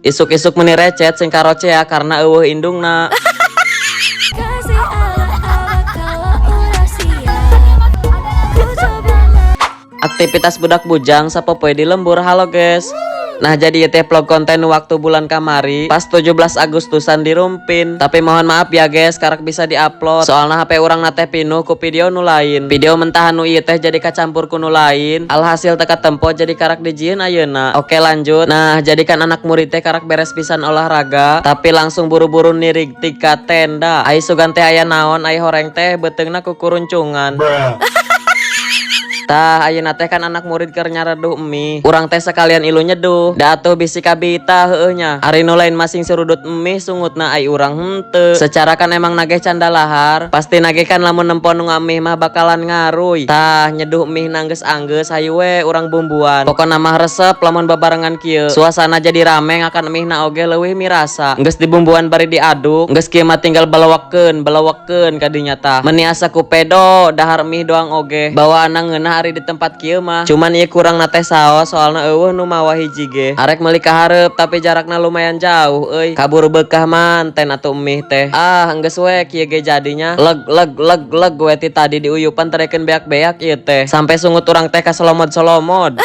Isuk-isuk meni recet sing karocea karena euweuh indungna. Kasih ala-ala kalau udah siap. Ku coba. Aktivitas budak bujang sapopoe di lembur. Halo, guys. Nah, jadi teh vlog konten waktu bulan kamari pas 17 Agustusan di Rumpin. Tapi mohon maaf ya, guys, karak bisa diupload. Soalnya HP urang na teh pinuh ku video nu lain. Video mentahan nu ieu teh jadi kacampur ku nu lain. Alhasil teu katempo, jadi karak dijieun ayeuna. Oke, lanjut. Nah, jadi kan anak murid teh karak beres pisan olahraga, tapi langsung buru-buru nirig ka tenda. Ai sugan teh aya naon, ai horeng teh beuteungna kukuruncungan. Tah, ayeuna teh kan anak murid keur nyareduh mie. Urang teh sekalian ilu nyeduh. Da atuh bisi kabita, heueuh nya. Ari nu lain masing surudut mie sungutna, ai urang henteu. Secara kan emang nageh can dalahar, pasti nageh kan lamun nempo nu ngamih mah bakalan ngaruy. Tah, nyeduh mie na geus anggeus, hayu we urang bumbuan. Pokona mah resep lamun babarengan kieu. Suasana jadi rame, ngakan mie na oge leuwih mirasa. Geus dibumbuan bari diaduk, geus kieu mah tinggal belewekeun, belewekeun kadinya tah. Meni asa ku pedo dahar mie doang oge. Bawaanna ngeunah ari di tempat kieu mah. Cuman ieu kurang na teh saos, soalna euweuh nu mawa hiji ge. Arek meuli ka hareup, tapi jarakna lumayan jauh euy. Kaburu beukah manten atuh mie teh. Ah, enggeus we kieu ge jadinya. Leg leg leg leg we ti tadi diuyupan terekeun beak-beak ieu teh. Sampai sungut urang teh kasolomod-solomod.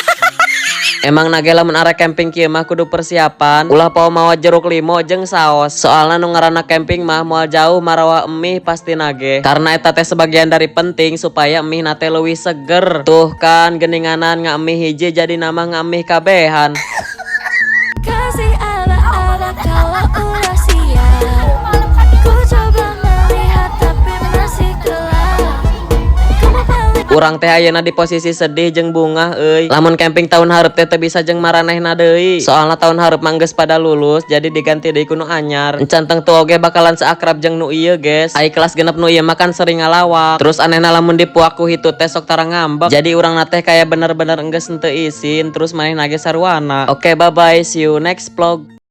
Emang na ge lamun arek camping kieu mah kudu persiapan. Ulah poho mawa jeruk limo jeung saos. Soalna nu ngaranna camping mah moal jauh marawa mie pasti na ge. Karena eta teh sebagian dari penting supaya mie na teh leuwih seger. Tuh kan, geninganan ngamih hiji jadi nama ngamih kabehan. Kasih ala-ala kalau udah siap. Ku coba melihat, tapi masih gelap. Kamu paling Urang teh ayeuna di posisi sedih jeung bungah euy. Lamun camping tahun hareup teh teu bisa jeung maranehna deui. Soalna tahun hareup mah geus pada lulus, jadi diganti deui ku nu anyar. Encan tengtu oge bakalan seakrab jeung nu ieu, guys. Ai kelas 6 nu ieu mah kan sering ngalawak. Terus anehna lamun dipuak ku hitu teh sok tara ngambek. Jadi urang na teh kayak bener-bener enggeus henteu isin, terus manehna ge saruana. Oke, bye bye, see you next vlog.